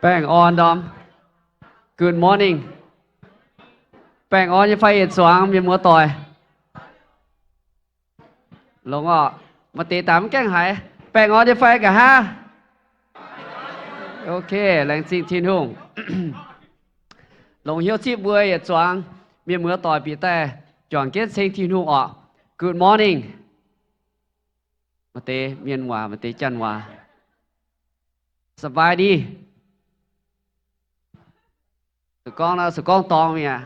Baengh orn ndorm. Good morning. Baengh orn nyei fai yietc zuangx mienh muoz-doic? Longx orqc. Maaih deix daaih mv gaengh haiz. Baengh orn nyei fai nqa'haav? Ok, laengz zingh Tin-Hungh. Longc hnyouv zipv mbuo yietc zuangx mienh muoz-doic bieqc daaih juangc jienv ceng Tin-Hungh orqc. Good morning. Maaih deix Mienh waac, maaih deix Janx waac. สบายดี. Zuqc gorngv nor, zuqc gorngv dorng mi'aqv.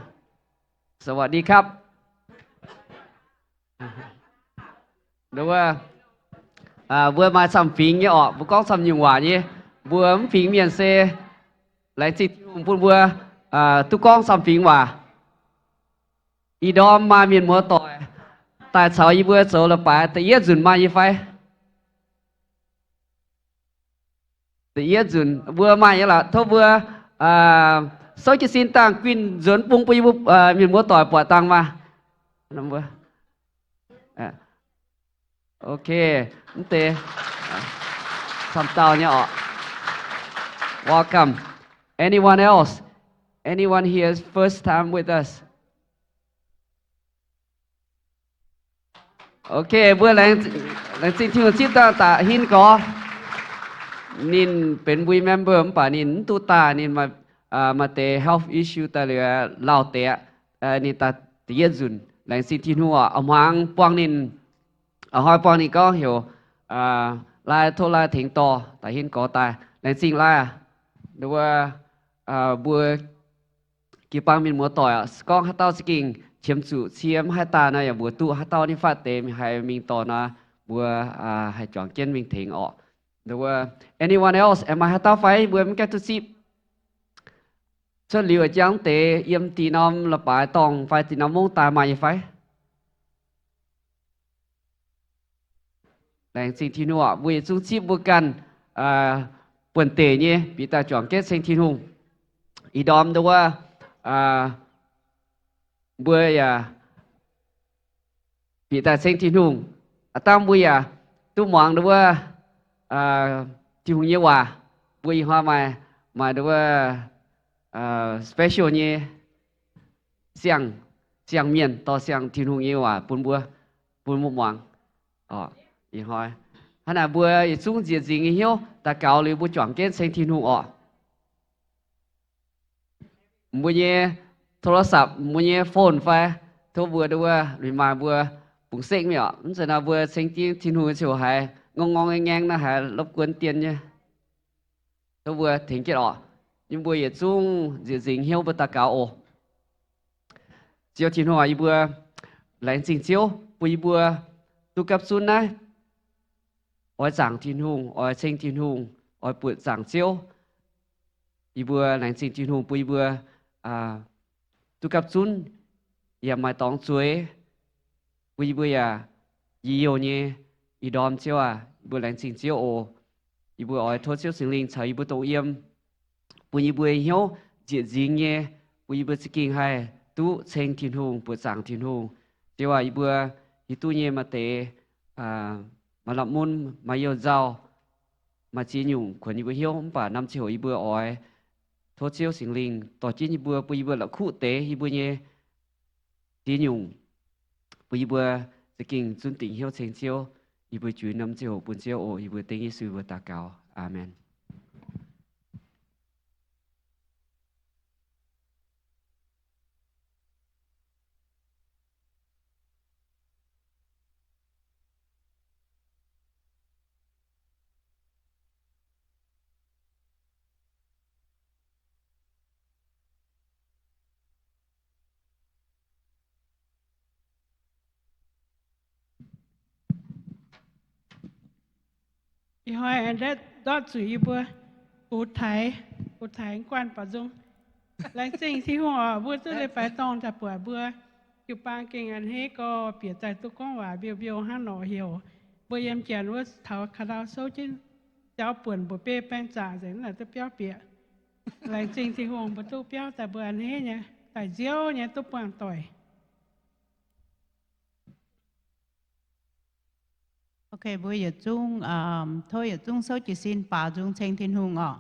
สวัสดีครับ. Wuov, mbuo maaih camv-fingx nyei orqc, mbuo gorngv camv-nyungc waac nyei. Mbuo mv fingx mienh se laengz zingh Tin-Hungh bun mbuo duqv gorngv camv-fingx waac. Ih ndorm maaih mienh muoz-doic daaih caux yie mbuo zoux leiz-baaix da'yietv nzunc maaih nyei fai? Da'yietv nzunc mbuo maaih nyei lorqc. Tov mbuo souv jiez sin dangh guinh nzuonx bung bun yie mbuo mienh muoz-doic buatc dangh maah. Ok, mv deix camv dauh nyei orqc. Welcome. Anyone else? Anyone here first time with us? Ok, mbuo laengz zingh Tin-Hungh zipv daaih da'hin gorx. Ninh benx mbuo member mv baac ninh mv duqv daaih, ninh maaih deix health issue daaih liuz lauh deix. Ninh daaih da'yietv nzunc. Laengz zingh Tin-Hungh oc. A'hmuangx buangh ninh, a'hnoi buangh ninh gorngv heuc Lai, tov Lai tengx dorh da'hin gorx daaih. Laengz zingh Lai aac. Wuov, mbuo jiu-baang mienh muoz-doic oc, se gorngv haaix dauh za'gengh qiemx zuqc cie mv haih daaih nor, yaac mbuox duqv haaix dauh nyei fatv deix haiz mingh dorh nor, mbuo haih juangc jienv mingh tengx orqc. Anyone else? Aengx maaih haaix dauh fai mbuo mv gaengh duqv zipv? Cuotv liuz jangv deix yiem dih norm leiz-baaix dorngh fai dih norm mungv daaih maaih nyei fai? Laengz zingh Tin-Hungh oc. Mbuo yietc zungv zipv mbuo ganh buonv-deic nyei bieqc daaih juangc jienv ceng Tin-Hungh. Ih ndorm ndau wuov, mbuo yaac bieqc daaih ceng Tin-Hungh. Aav dangh mbuo yaac duqv muangx ndau wuov Tin-Hungh nyei waac. Mbuo ih hnoi maaih, maaih ndau wuov special nyei siang, siang-mienh dorh siang Tin-Hungh nyei waac bun mbuo, bun mbuo muangx. Ih hnoi hnangv naaic mbuo yietc zungv nzieqc nzingc nyei hnyouv daux gaux liuz mbuo juangc jienv ceng Tin-Hungh orqc. Mbuo nyei โทรศัพท์, mbuo nyei phone fai, tov mbuo ndau wuov remind mbuo bungx sekv mingh orqc. Mv zeiz nor mbuo ceng jienv Tin-Hungh ziouc haiz ngorng ngorng ngaeng ngaeng nor haiz รบกวน dien nyei. Tov mbuo tengx jienv orqc. Yie mbuo yietc zungv nzieqc nzingc hnyouv mbuo daux gaux oc. Ziouv Tin-Hungh, yie mbuo laengz zingh Ziouv bun yie mbuo duqv gapv zunv naaiv oix zaangc Tin-Hungh, oix ceng Tin-Hungh, oix buoqc zaangc Ziouv. Yie mbuo laengz zingh Tin-Hungh bun yie mbuo duqv gapv zunv, yaac maaih dorngx zueiz, bun yie mbuo yaac yie youh nyei. Ih ndorm Ziouv aac, yie mbuo laengz zingh Ziouv oc. Yie mbuo oix tov Ziouv Singx Lingh caux yie mbuo dongh yiem, bun yie mbuo hnyouv nzieqc nzingc nyei, bun yie mbuo za'gengh haih duqv ceng Tin-Hungh, buoqc zaangc Tin-Hungh. Ziouv aac, yie mbuo hiuv duqv nyei maaih deix maaih la'mun, maaih youh nzauh, maaih ziex nyungc kuonx yie mbuo hnyouv, mv baac norm ziangh hoc yie mbuo oix tov Ziouv Singx Lingh dorh jienv yie mbuo, bun yie mbuo la'kuqv deix yie mbuo nyei ziex nyungc, bun yie mbuo za'gengh zunv dingc hnyouv ceng Ziouv. Yie mbuo juix norm ziangh hoc bun Ziouv oc. Yie mbuo dengv Yesu mbuox daux gaux. Aamen. Ih hnoi aengx ndortv zuqc yie mbuo bux taaix, bux taaix guanh baaux nzung. Laengz zingh Tin-Hungh oc, mbuo duqv leiz-baaix dorngh daaih buatc mbuo jiu-baang gengh a'hneiv gorx, bieqc daaih duqv gorngv waac mbiouh mbiouh hnangv nor heuc. Mbuo yiem janx wuov taux ka'ndau souv jienv jauv buonc mbuoqc beiv baeng zaqc nzengc naaic duqv biauv bieqc. Laengz zingh Tin-Hungh mbuo duqv biauv daaih mbuo a'hneiv nyei, daaih nziouv nyei duqv buangh doic. Ok, mbuo yietc zungv, tov yietc zungv souv jiez sin baaux nzung ceng Tin-Hungh oc.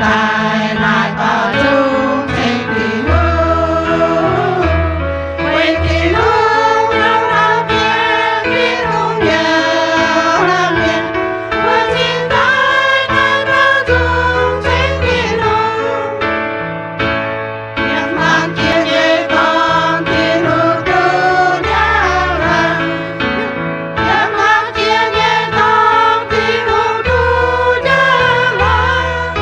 daaih naaic baaux nzung ceng Tin-Hungh. Weic Tin-Hungh hnangv nor mienh, Tin-Hungh yaac hnangv mienh, mbuo cingx daaih naaic baaux nzung ceng Tin-Hungh. Yiem hmuangx jiex nyei dorngx, Tin-Hungh duqv njang laangc. Yiem hmuangx jiex nyei dorngx, Tin-Hungh duqv njang laangc.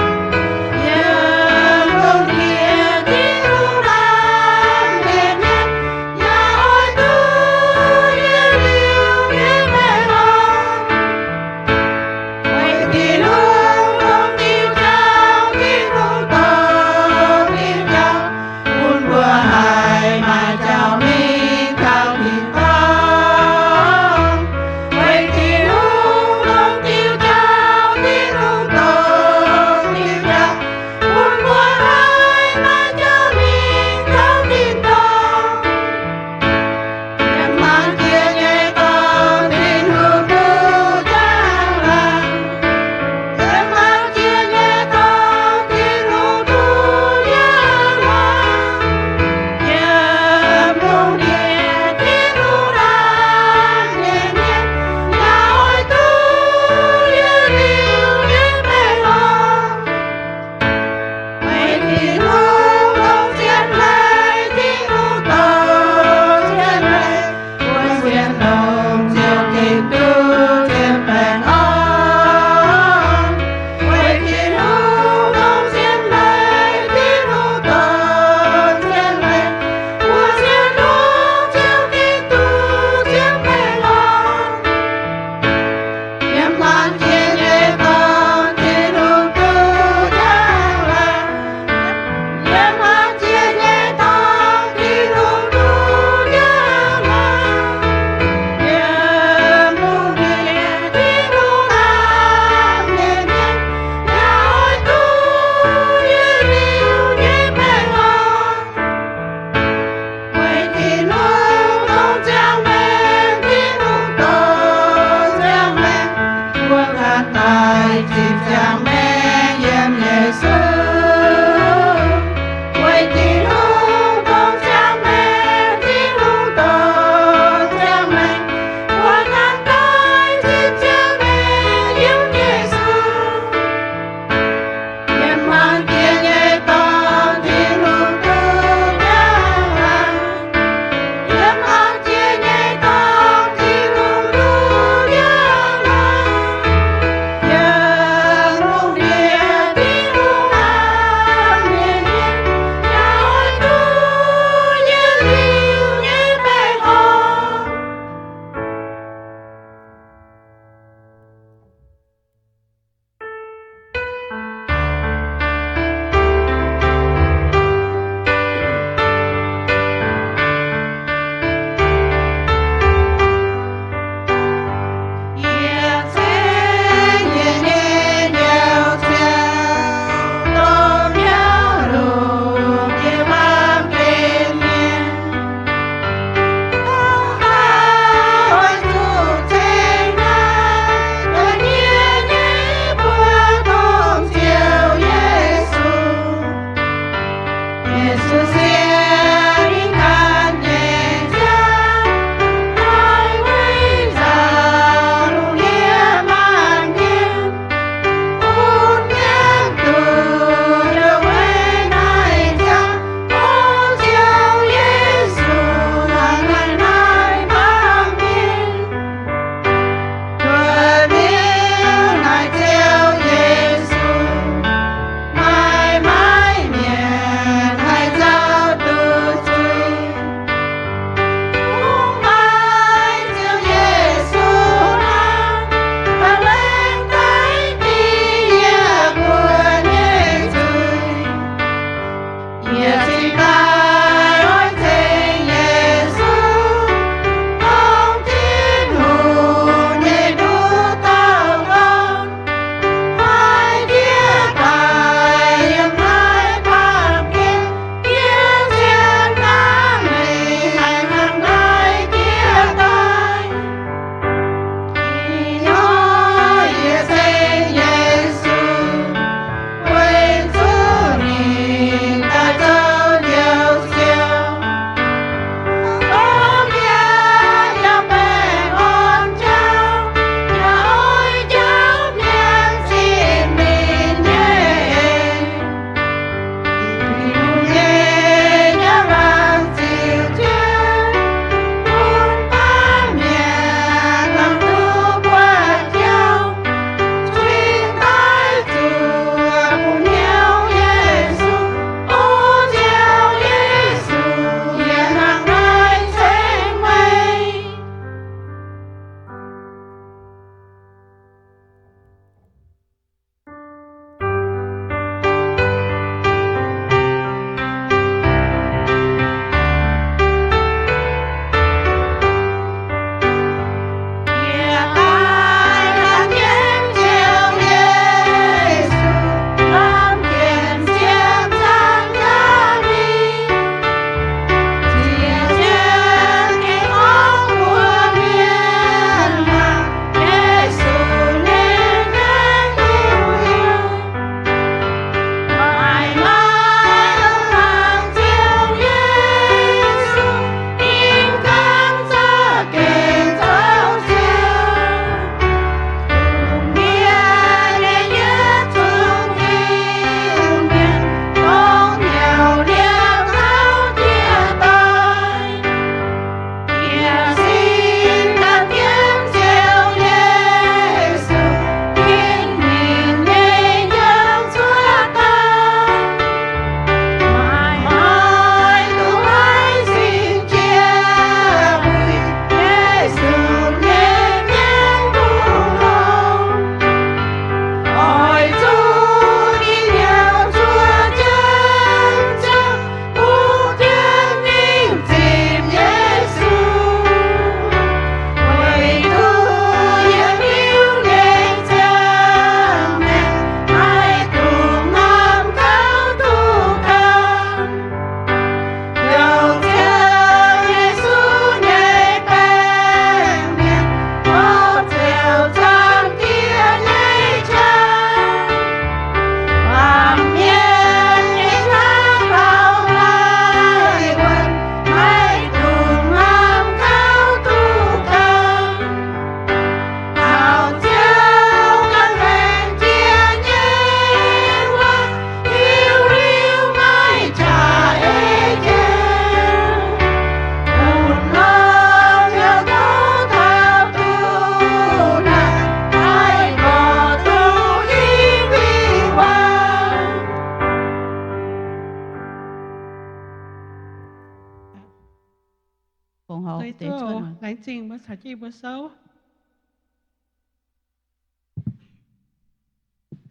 Laengz zingh mbuo caux jienv yie mbuo souv.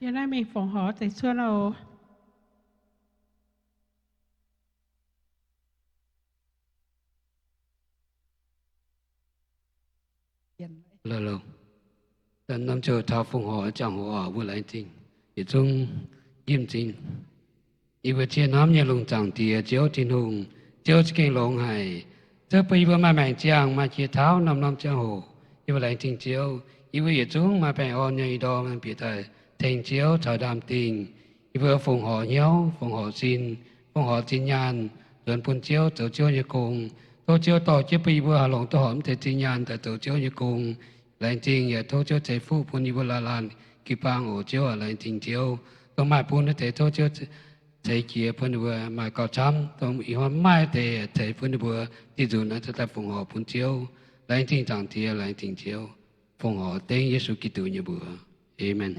Yie naaiv mingh fongc horc deix cuotv oc. Norm ziouc taux fongc horc ziangh hoc oc, mbuo laengz zingh yietc zungv njimv zingh. Yie mbuo cie hnamv nyei lungh zaangc Diex, Ziouv Tin-Hungh, Ziouv za'gengh longx haic. Ziouv bun yie mbuo maaih maengc ziangh, maaih jiex tauv norm-norm ziangh hoc. Yie mbuo laengz zingh Ziouv. Yie mbuo yietc zungv maaih baengh orn nyei ih ndorm bieqc daaih tengx Ziouv taux ndaam-dingh. Yie mbuo fongc horc hnyouv, fongc horc sin, fongc horc zinh nyaanh, nzuonx bun Ziouv zoux Ziouv nyei gong. Tov Ziouv dorh jienv bun yie mbuo haih longc duqv horpc mv deix zinh nyaanh daaih zoux Ziouv nyei gong. Laengz zingh yaac tov Ziouv ceix fuqv bun yie mbuo laanh laanh jiu-baang oc. Ziouv aac, laengz zingh Ziouv. Dongh maaih bun wuov deix tov Ziouv ceix jiez bun ninh mbuo maaih gauh camv. Dongh ih hnoi mv maaih deix ceix bun ninh mbuo, diuh nzunc naaiv cingx daaih fongc horc bun Ziouv. Laengz zingh Zaangc Diex, laengz zingh Ziouv. Fongc horc dengv Yesu Giduc nyei mbuox. Aamen.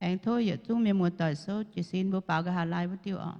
Aengx tov yietc zungv mienh muoz-doic souv jiez sin, mbuo baaux nqa'haav laai wuov diuh oc.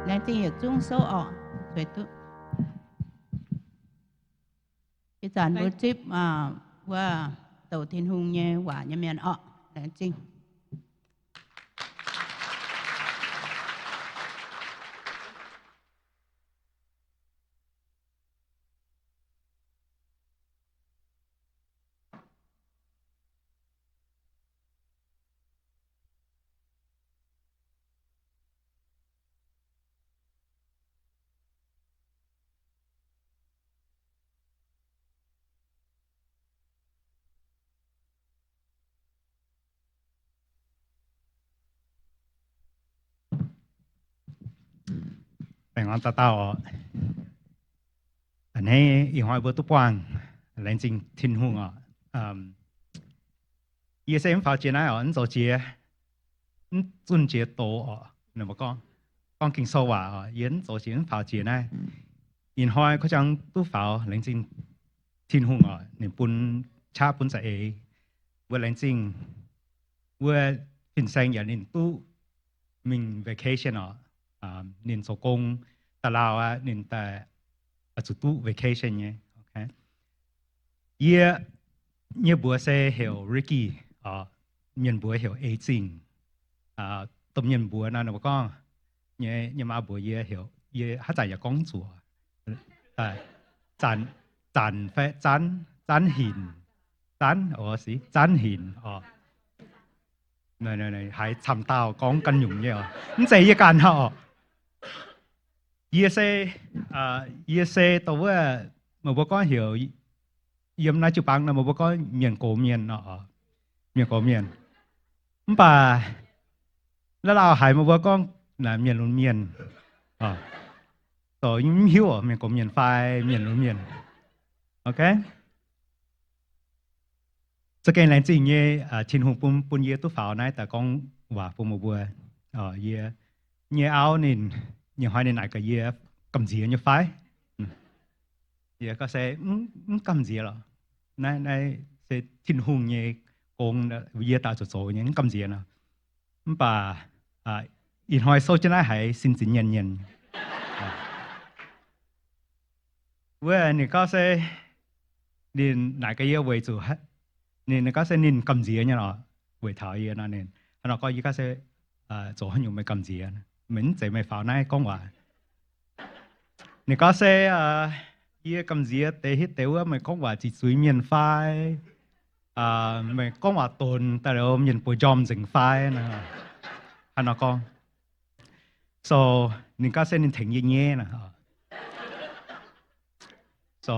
Laengz zingh yietc zungv souv oc. Ih zanc mbuo zipv wuov douc Tin-Hungh nyei waac nyei mienh oc. Laengz zingh. Baengh orn dauh dauh oc. A'hneiv ih hnoi mbuo duqv buangh, laengz zingh Tin-Hungh oc. Yie se mv faaux jiex naaiv oc, mv zoux jiex, mv zunh jiex doz oc. Ninh mbuo gorngv, gorngv Ging-Sou waac oc, yie mv zoux jiex, mv faaux jiex naaiv. Ih hnoi kov jangx duqv faaux, laengz zingh Tin-Hungh oc, ninh bun, qaqv bun za'eix. Mbuo laengz zingh wuov fin-saeng yaac ninh duqv mingh vacation oc. Ninh zoux gong daaih lauh aqv, ninh daaih zuqc duqv vacation nyei. Yie nyei mbuox se heuc Ricky oc, mienh mbuox heuc Ei Zingh. Domh mienh mbuox nor, ninh mbuo gorngv, nyei, nyei maa mbuox yie heuc, yie haaix zanc yaac gorngv zuoqc. Zanc, Zanc fai Zanv, Zanv Hinc, Zanv, o, Zanv Hinc oc. Haiz camv dauh gorngv ganh nyungc nyei oc. Mv zeiz yie ganh oc. Yie se, yie se dongh wuov, meih mbuo gorngv heuc, yiem naaiv jiu-baang nor, meih mbuo gorngv mienh gox mienh oc, mienh gox mienh. Mv baac naaiv lauh haiz meih mbuo gorngv naaic mienh lunx mienh, zoux mv hiuv mienh gox mienh fai mienh lunx mienh. Ok. Za'gengh laengz zingh nyei, Tin-Hungh bun, bun yie duqv faaux naaiv daaih gorngv waac bun meih mbuo. Yie nyei auv ninh, nyei hnoi ninh naaic gaax yie gamh nziex nyei fai? Yie gorngv se, mv gamh nziex lorqc. Naaiv, naaiv se Tin-Hungh nyei gong, yie daaih zuqc zoux nyei, mv gamh nziex nor. Mv baac ih hnoi souv jienv naaiv haiz sin zinx nyienh nyienh. Wuov ninh gorngv se, ninh naaic gaax yie weic zuqc, ninh, ninh gorngv se ninh gamh nziex nyei lorqc. Weic taux yie nor, ninh hnangv nor gorngv, yie gorngv se, zoux haaix nyungc meih gamh nziex? Meih mv zeiz meih faaux naaiv gorngv waac. Ninh gorngv se, yie gamh nziex deix hitv deix wuov, meih gorngv waac ziqc zuiz mienh fai, meih gorngv waac donx daaih liuz mienh bueix njormh nzengc fai, hnangv nor gorngv. So ninh gorngv se ninh tengx yie nyei naaic. So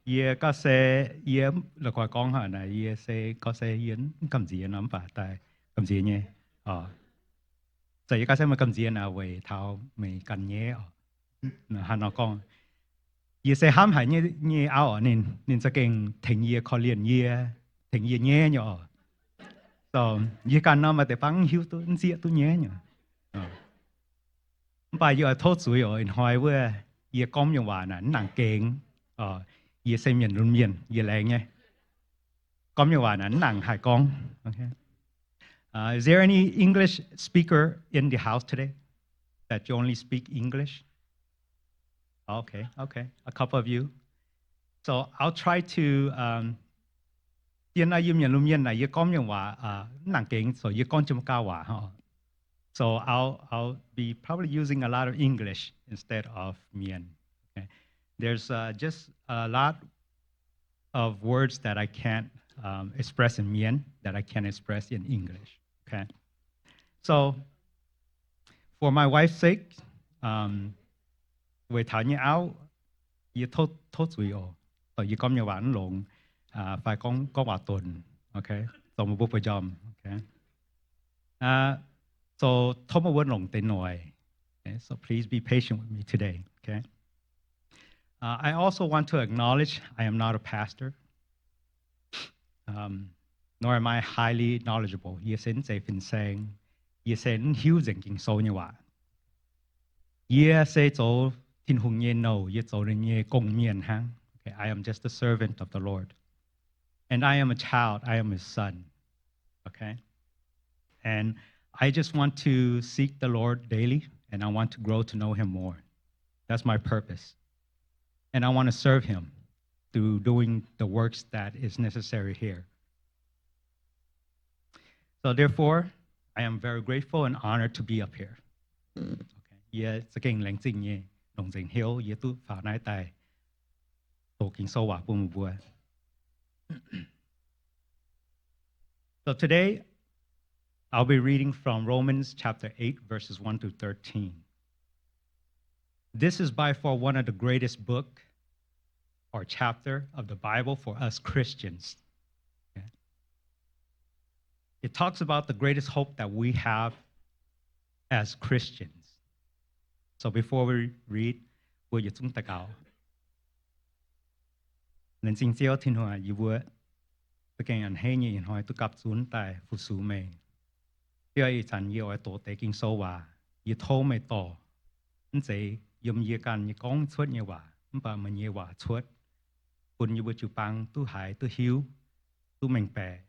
yie gorngv se, yie la'guaih gorngv haic naaic, yie se gorngv se yie mv gamh nziex nor, mv baac daaih gamh nziex nyei. Za'gengh yie gorngv se meih gamh nziex naaic weic taux meih ganh nyei oc. Hnangv nor gorngv, yie se hnamv haic nyei, nyei auv oc, ninh, ninh za'gengh tengx yie, korv-lienh yie, tengx yie nyei nyei oc. So yie ganh nor maaih deix bang mv hiuv duqv, mv zieqv duqv nyei nyei. Mv baac yie oix tov zuiz oc, ih hnoi wuov yie gorngv nyei waac naaic mv nangc gengx. Yie se mienh lunx mienh, yie laengz nyei. Gorngv nyei waac naaic mv nangc haih gorngv. Okay. Uh, is there any English speaker in the house today that you only speak English? Okay, okay, a couple of you. So I'll try to, um, yie naaiv yie mienh lunx mienh naaic, yie gorngv nyei waac, uh, mv nangc gengx, so yie gorngv jienv gauh waac hnangv. So I'll, I'll be probably using a lot of English instead of Mien. Okay. There's, uh, just a lot of words that I can't, um, express in Mien that I can express in English. Okay. So for my wife's sake, um, weic taux nyei auv, yie tov, tov zuiz oc, dorh yie gorngv nyei waac mv longx, uh, fai gorngv, gorngv waac donx. Okay. Zoux meih mbuo bueix njormh. Okay. Uh, so tov meih mbuo longc deix noic. Okay? So please be patient with me today. Okay. Uh, I also want to acknowledge I am not a pastor, um, nor am I highly knowledgeable. Yie se mv zeiz fin-saeng. Yie se mv hiuv nzengc Ging-Sou nyei waac. Yie se zoux Tin-Hungh nyei nouh, yie zoux ninh nyei gong-mienh hnangv. Okay, I am just a servant of the Lord. And I am a child, I am his son. Okay? And I just want to seek the Lord daily, and I want to grow to know him more. That's my purpose. And I want to serve him through doing the works that is necessary here. So therefore, I am very grateful and honored to be up here. Okay. Yie za'gengh laengz zingh nyei, longc nzengc hnyouv yie duqv faaux naaiv daaih doqc Ging-Sou waac bun meih mbuo. So today, I'll be reading from Romans chapter eight, verses one through thirteen. This is by far one of the greatest book or chapter of the Bible for us Christians. Okay? It talks about the greatest hope that we have as Christians. So before we read, mbuo yietc zungv daux gaux. Laengz zingh Ziouv Tin-Hungh, yie mbuo za'gengh a'hneiv nyei ih hnoi duqv gapv zunv daaih fu-sux meih. Diuh ih zanc yie oix doqc deix Ging-Sou waac, yie tov meih dorh, mv zeiz yiem yie ganh nyei gorngv cuotv nyei waac, mv baac meih nyei waac cuotv, bun yie mbuo jiu-baang duqv haiz, duqv hiuv, duqv mengh baeqc,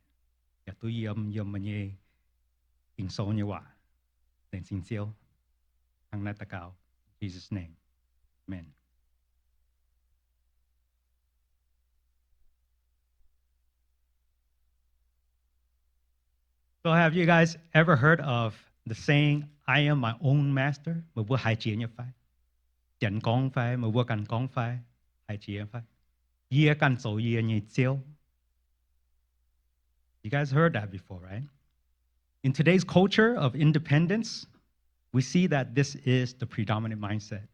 yaac duqv yiem, yiem meih nyei Ging-Sou nyei waac. Laengz zingh Ziouv. Hnangv naaiv daux gaux, Jesus' name, amen. So have you guys ever heard of the saying, "I am my own master"? Meih mbuo haiz jiex nyei fai? Janx gorngv fai, meih mbuo ganh gorngv fai? Haiz jiex fai? Yie ganh zoux yie nyei ziouv. You guys heard that before, right? In today's culture of independence, we see that this is the predominant mindset.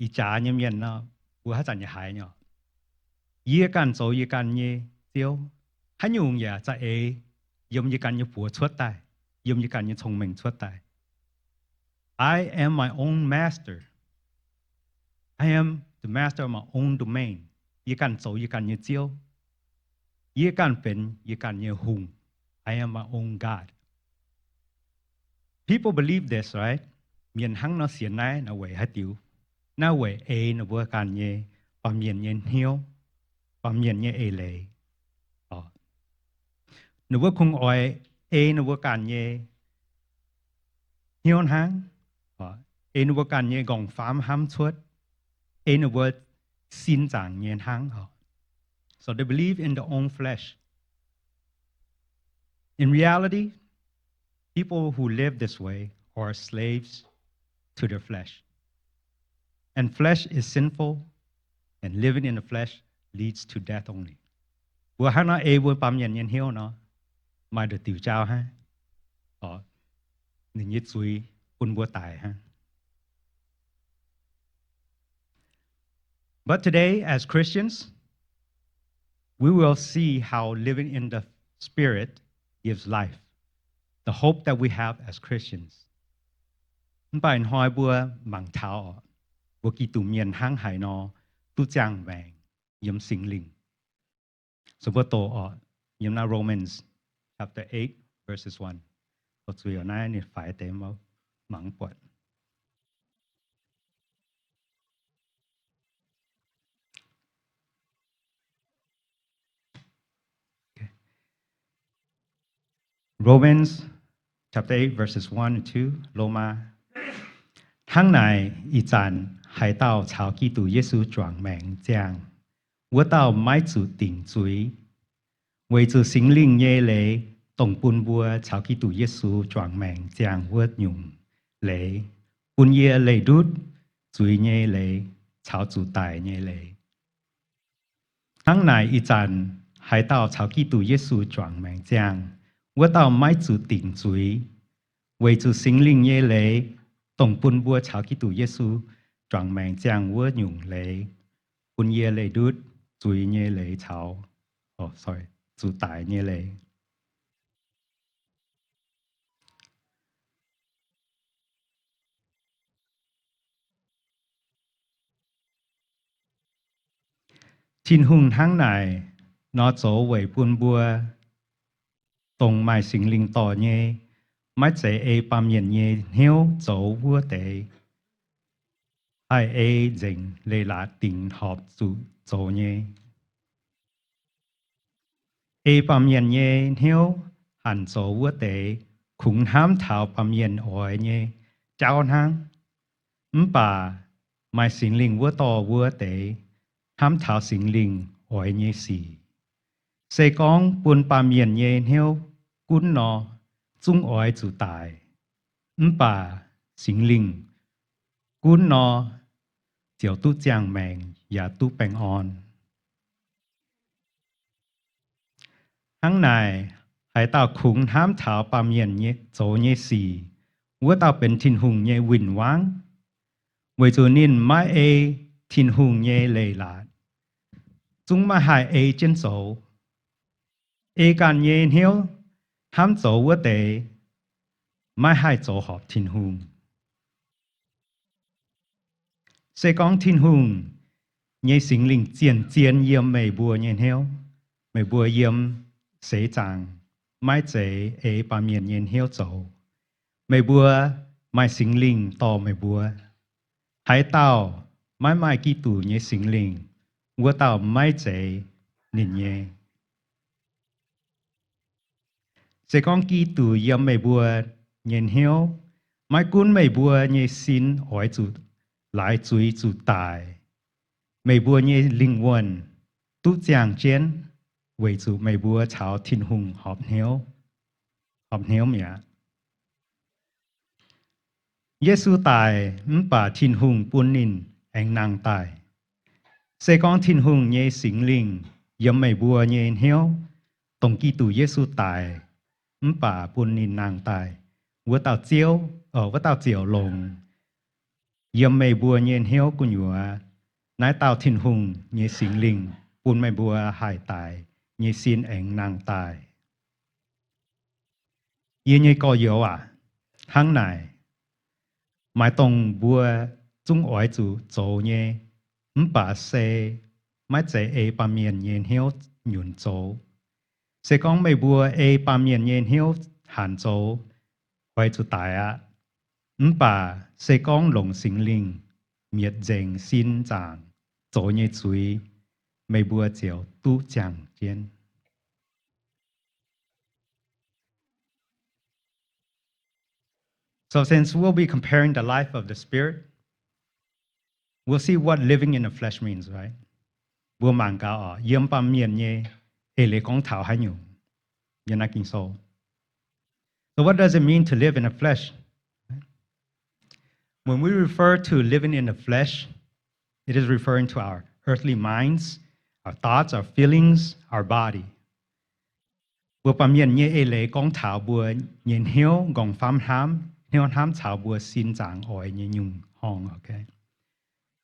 Ih jaax nyei mienh nor, mbuo haaix zanc yaac haiz nyei. Yie ganh zoux yie ganh nyei ziouv. Haaix nyungc yaac za'eix yiem yie ganh nyei buoz cuotv daaih, yiem yie ganh nyei cong-mengh cuotv daaih. I am my own master. I am the master of my own domain. Yie ganh zoux yie ganh nyei ziouv. Yie ganh benx yie ganh nyei hungh. I am my own God. People believe this, right? Mienh hnangv nor sienx naaiv, naaiv weic haaix diuc? Naaiv weic ei ninh mbuo ganh nyei baamh mienh nyei hnyouv, baamh mienh nyei eix leiz. Ninh mbuo kungx oix ei ninh mbuo ganh nyei hnyouv hnangv, ei ninh mbuo ganh nyei nqorngv-famv hnamv cuotv, ei ninh mbuo sin zaangc nyei hnangv oc. So they believe in their own flesh. In reality, people who live this way are slaves to their flesh. And flesh is sinful, and living in the flesh leads to death only. Mbuo hnangv nor ei mbuo baamh mienh nyei hnyouv nor, maaih nduqc diuc jaau hnangv. Oc, ninh nyei zuiz bun mbuo daic hnangv. But today, as Christians, we will see how living in the Spirit gives life, the hope that we have as Christians. Mv baac ih hnoi mbuo mangc taux oc, mbuo Giduc mienh hnangv haaix nor duqv ziangh maengc yiem Singx Lingh. So mbuo doqc oc, yiem naaiv Romans chapter eight, verses one. Oc, zuiz oc, naaiv ninh faix deix mangc buatc. Romans chapter eight, verses one and two, Lomaa. Hnangv naaic, ih zanc haaix dauh caux Giduc Yesu juangc maengc ziangh, wuov dauh maiv zuqc dingc zuiz. Weic zuqc Singx Lingh nyei leiz, dongh bun mbuo caux Giduc Yesu juangc maengc ziangh wuov nyungc leiz, bun yie leih ndutv zuiz nyei leiz caux zuqc daic nyei leiz. Hnangv naaic, ih zanc haaix dauh caux Giduc Yesu juangc maengc ziangh, wuov dauh maiv zuqc dingc zuiz. Weic zuqc Singx Lingh nyei leiz, dongh bun mbuo caux Giduc Yesu juangc maengc ziangh wuov nyungc leiz, bun yie leih ndutv zuiz nyei leiz caux, oh, sorry, zuqc daic nyei leiz. Tin-Hungh hnangv naaic nor zoux weic bun mbuo, dongh maaih Singx Lingh dorh nyei, maiv zeiz ei baamh mienh nyei hnyouv zoux wuov deix, haih ei nzengc leiz-latc dingc horpc zuqc zoux nyei. Ei baamh mienh nyei hnyouv hanc zoux wuov deix kungx hnamv taux baamh mienh oix nyei jauv hnangv. Mv baac maaih Singx Lingh wuov dorh wuov deix hnamv taux Singx Lingh oix nyei sic. Se gorngv bun baamh mienh nyei hnyouv gunv nor, zungv oix zuqc daic. Mv baac Singx Lingh gunv nor, ziouc duqv ziangh maengc yaac duqv baengh orn. Hnangv naaic, haaix dauh kungx hnamv taux baamh mienh nyei, zoux nyei sic, wuov dauh benx Tin-Hungh nyei win-wangv, weic zuqc ninh maiv ei Tin-Hungh nyei leiz-latc, zungv maiv haih ei jienv zoux. Ei ganh nyei hnyouv hnamv zoux wuov deix, maiv haih zoux horpc Tin-Hungh. Se gorngv Tin-Hungh nyei Singx Lingh zien-zien yiem meih mbuo nyei hnyouv, meih mbuo yiem seix zaangc maiv zeiz ei baamh mienh nyei hnyouv zoux. Meih mbuo maaih Singx Lingh dorh meih mbuo. Haaix dauh maiv maaih Giduc nyei Singx Lingh, wuov dauh maiv zeiz ninh nyei. Se gorngv Giduc yiem meih mbuo nyei hnyouv, maiv gunv meih mbuo nyei sin oix zuqc laaix zuiz zuqc daic, meih mbuo nyei lingh wuonh duqv ziangh jienv, weic zuqc meih mbuo caux Tin-Hungh horpc hnyouv, horpc hnyouv mi'aqv. Yesu daic mv baac Tin-Hungh bun ninh aengx nangh daaih. Se gorngv Tin-Hungh nyei Singx Lingh yiem meih mbuo nyei hnyouv, dongh Giduc Yesu daic mv baac bun ninh nangh daaih, wuov dauh Ziouv, wuov dauh ziouc longx yiem meih mbuo nyei hnyouv gu'nyuoz, naaiv dauh Tin-Hungh nyei Singx Lingh bun meih mbuo haih daic nyei sin aengx nangh daaih. Yie nyei gorx-youz aac, hnangv naaic, maaih dongh mbuo zungv oix zuqc zoux nyei, mv baac se maiv zeiz ei baamh mienh nyei hnyouv nyunc zoux. Se gorngv meih mbuo ei baamh mienh nyei hnyouv hanc zoux, oix zuqc daic aqv. Mv baac se gorngv longc Singx Lingh mietc nzengc sin zaangc zoux nyei zuiz, meih mbuo ziouc duqv ziangh jienv. So since we'll be comparing the life of the Spirit we'll see what living in the flesh means, right? Mbuo mangc gaax oc, yiem baamh mienh nyei eix leiz gorngv taux haaix nyungc yiem naaiv Ging-Sou. So what does it mean to live in the flesh? When we refer to living in the flesh, it is referring to our earthly minds, our thoughts, our feelings, our body. Mbuo baamh mienh nyei eix leiz gorngv taux mbuo nyei hnyouv, nqorngv-famv hnamv, hnyouv hnamv caux mbuo sin zaangc oix nyei nyungc horngh, okay?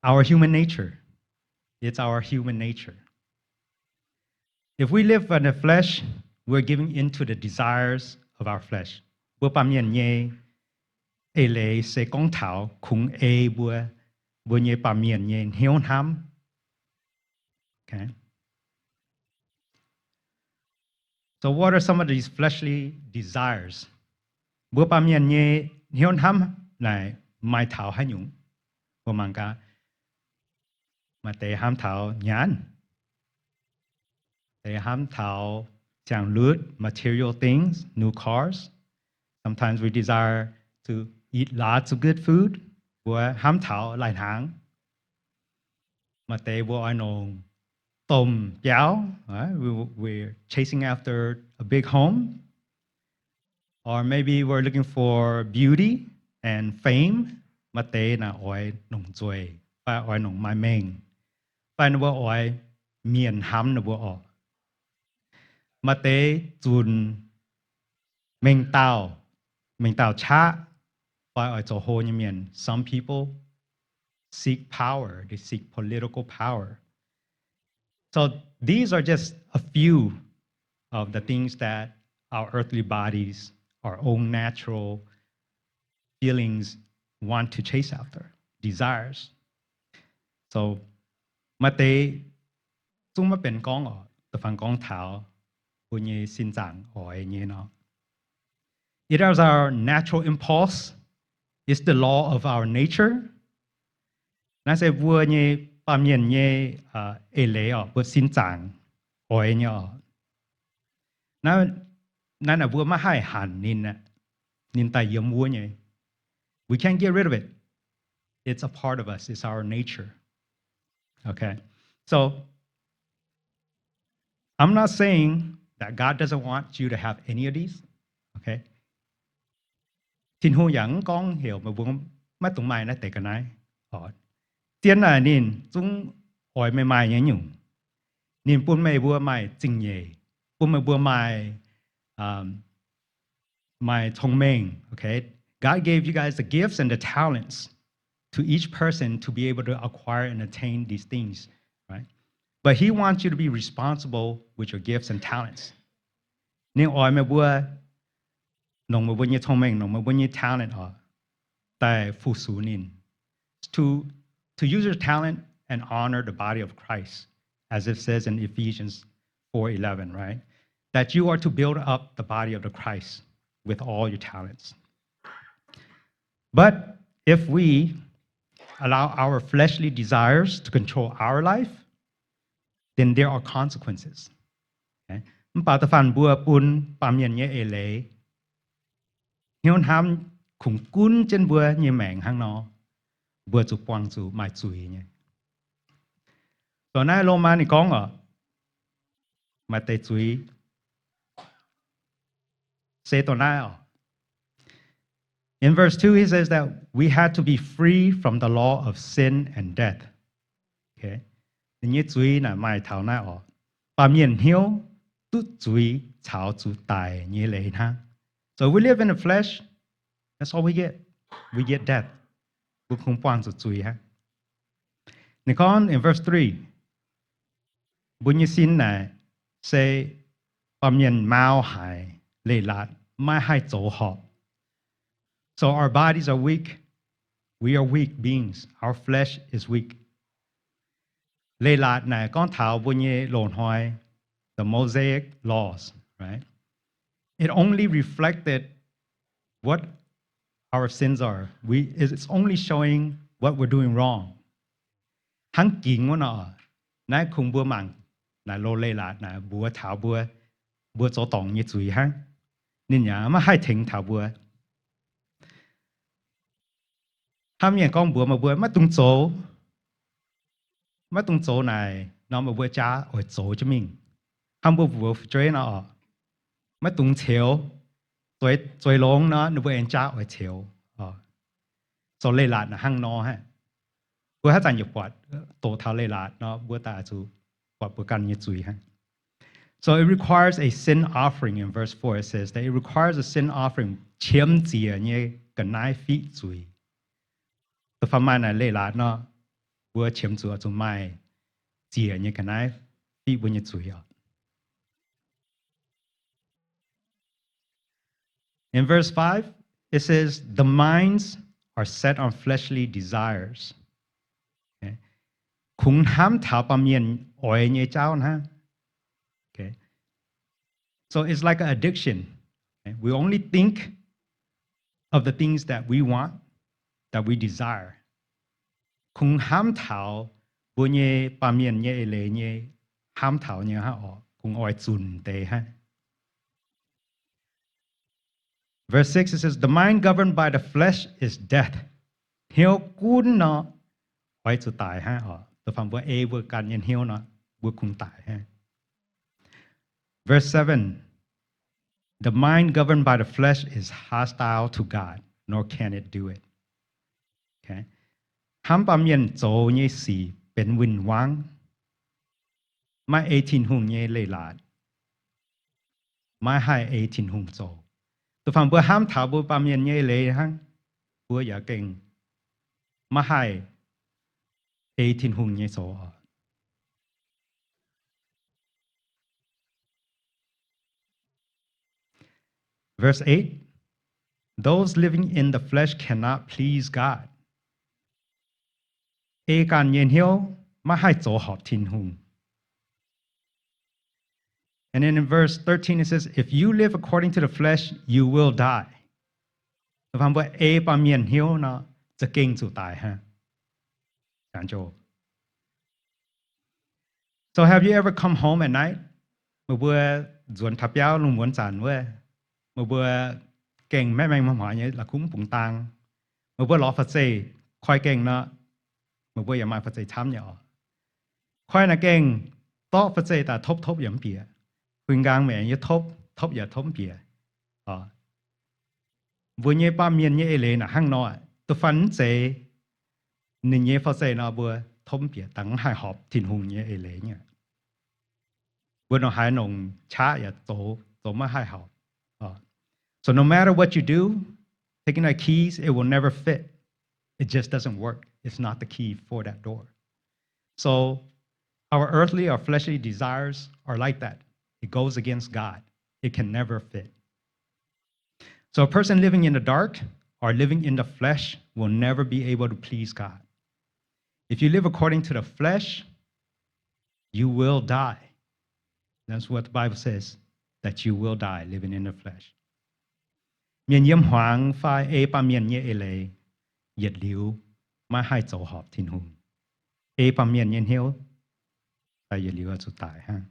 Our human nature. It's our human nature. If we live in the flesh, we're giving in to the desires of our flesh. Mbuo baamh mienh nyei eix leiz se gorngv taux kungx ei mbuo, mbuo nyei baamh mienh nyei hnyouv hnamv. Okay. So what are some of these fleshly desires? Mbuo baamh mienh nyei hnyouv hnamv naaic maaih taux haaix nyungc? Mbuo mangc gaax, maaih deix hnamv taux nyanc, deix hnamv taux ziangh lutv, material things, new cars. Sometimes we desire to eat lots of good food. Mbuo hnamv taux lai-hnaangx. Maaih deix mbuo oix nongc domh biauv, right? We, we're chasing after a big home. Or maybe we're looking for beauty and fame. Maaih deix naaic oix nongc nzueic, fai oix nongc maaih mengh, fai ninh mbuo oix mienh hnamv ninh mbuo oc. Maaih deix zunc mengh dauh, mengh dauh qaqv, fai oix zoux hlo nyei mienh. Some people seek power, they seek political power. So these are just a few of the things that our earthly bodies, our own natural feelings want to chase after, desires. So maaih deix zungv maiv benx gorngv oc, da'faanh gorngv taux mbuo nyei sin zaangc oix nyei nor. It is our natural impulse. It's the law of our nature. Naaiv se mbuo nyei baamh mienh nyei eix leiz oc, mbuo sin zaangc oix nyei oc. Naaiv, naaiv naaic mbuo maiv haih hanc ninh, ninh daaih yiem wuov nyei. We can't get rid of it. It's a part of us. It's our nature. Okay. So I'm not saying that God doesn't want you to have any of these. Okay. Tin-Hungh yaac mv gorngv heuc meih mbuo maiv dungx maaih naaiv deix ga'naaiv. Zien naaic ninh zungv oix meih maaih nyei nyungc. Ninh bun meih mbuo maaih zingh nyeic, bun meih mbuo maaih, maaih cong-mengh, okay? God gave you guys the gifts and the talents to each person to be able to acquire and attain these things, right? But he wants you to be responsible with your gifts and talents. Ninh oix meih mbuo nongc meih mbuo nyei cong-mengh, nongc meih mbuo nyei talent oc, daaih fu-sux ninh. To, to use your talent and honor the body of Christ, as it says in Ephesians four eleven, right? That you are to build up the body of the Christ with all your talents. But if we allow our fleshly desires to control our life, then there are consequences. Okay? Mv baac da'faanh mbuo bun baamh mienh nyei eix leiz, hnyouv hnamv kungx gunv jienv mbuo nyei maengc hnangv nor, mbuo zuqc buangh zuqc maaih zuiz nyei. So naaiv Lomaa ninh gorngv oc, maaih deix zuiz se dongh naaiv oc. In verse two, he says that we had to be free from the law of sin and death. Okay? Ninh nyei zuiz naaic maaih taux naaiv oc. Baamh mienh hnyouv duqv zuiz caux zuqc daic nyei leiz hnangv. So we live in the flesh, that's all we get. We get death. Mbuo kungx buangh zuqc zuiz hnangv. Ninh gorngv in verse three, mbuo nyei sin naaic se baamh mienh mau haic, leiz-latc maiv haih zoux horpc. So our bodies are weak. We are weak beings. Our flesh is weak. Leiz-latc naaic gorngv taux mbuo nyei loz-hnoi, the Mosaic laws, right? It only reflected what our sins are. We, it's only showing what we're doing wrong. Hnangv gingx wuov nor, naaiv kungx mbuo mangc naaic loz-leiz-latc naaic mbuox taux mbuo, mbuo zoux dorngc nyei zuiz hnangv. Ninh yaac maiv haih tengx taux mbuo. Hnamv mienh gorngv mbuox meih mbuo maiv dungx zoux, maiv dungx zoux naaic nor, meih mbuo jaax oix zoux jienv mingh. Hnangv mbuo mbuox fu'jueiv nor oc, maiv dungx ceux. Zueiz, zueiz longx nor, ninh mbuo aengx jaax oix ceux oc. Zoux leiz-latc naaic hnangv nor hnangv. Mbuo haaix zanc yaac buatc doqc taux leiz-latc nor, mbuo daaih zuqc buatc mbuo ganh nyei zuiz hnangv. So it requires a sin offering. In verse four it says that it requires a sin offering, qiemx ziec nyei ga'naaiv fiqv zuiz. Da'faanh maaih naaic leiz-latc nor, mbuo qiemx zuqc zuqc maaih ziec nyei ga'naaiv fiqv mbuo nyei zuiz oc. In verse five, it says, the minds are set on fleshly desires. Okay. Kungx hnamv taux baamh mienh oix nyei jauv hnangv. Okay. So it's like an addiction. Okay. We only think of the things that we want, that we desire. Kungx hnamv taux mbuo nyei baamh mienh nyei eix leiz nyei hnamv taux nyei hnangv oc, kungx oix zunc deix hnangv. Verse six, it says, the mind governed by the flesh is death. Hnyouv gunv nor, oix zuqc daic hnangv oc. Da'faanh mbuo ei mbuo ganh nyei hnyouv nor, mbuo kungx daic hnangv. Verse seven, the mind governed by the flesh is hostile to God, nor can it do it. Okay. Hnamv baamh mienh zoux nyei sic benx win-wangv, maiv ei Tin-Hungh nyei leiz-latc, maiv haih ei Tin-Hungh zoux. Da'faanh mbuo hnamv taux mbuo baamh mienh nyei eix leiz hnangv, mbuo yaac gengh maiv haih ei Tin-Hungh nyei zoux oc. Verse eight, those living in the flesh cannot please God. Ei ganh nyei hnyouv maiv haih zoux horpc Tin-Hungh. And then in verse thirteen it says, if you live according to the flesh, you will die. Da'faanh mbuo ei baamh mienh hnyouv nor, za'gengh zuqc daic hnangv. So have you ever come home at night? Meih mbuo nzuonx taux biauv lungh muonz zanc wuov, meih mbuo gengh maengh maengh hmuangx nyei la'kuqv mv bungx dang. Meih mbuo lorz fa'zeiv koi gengh nor, meih mbuo yaac maaih fa'zeiv camv nyei oc. Koi naaic gengh dorqv fa'zeiv daaih topv topv yaac mv bieqc. Huingx nqaang meih yaac topv, topv yaac topv mv bieqc. Mbuo nyei baamh mienh nyei eix leiz naaic hnangv nor, da'faanh mv zeiz ninh nyei fa'zeiv nor mbuo topv mv bieqc, dangh mv haih horpc Tin-Hungh nyei eix leiz nyei. Mbuo nor haaix nongc qaqv yaac zoux, zoux maiv haih horpc. So no matter what you do, taking out keys, it will never fit. It just doesn't work. It's not the key for that door. So our earthly or fleshly desires are like that. It goes against God. It can never fit. So a person living in the dark or living in the flesh will never be able to please God. If you live according to the flesh, you will die. That's what the Bible says, that you will die living in the flesh. Mienh yiem hmuangx fai ei baamh mienh nyei eix leiz, yietc liuz maiv haih zoux horpc Tin-Hungh. Ei baamh mienh nyei hnyouv, fai yietc liuz zuqc daic hnangv.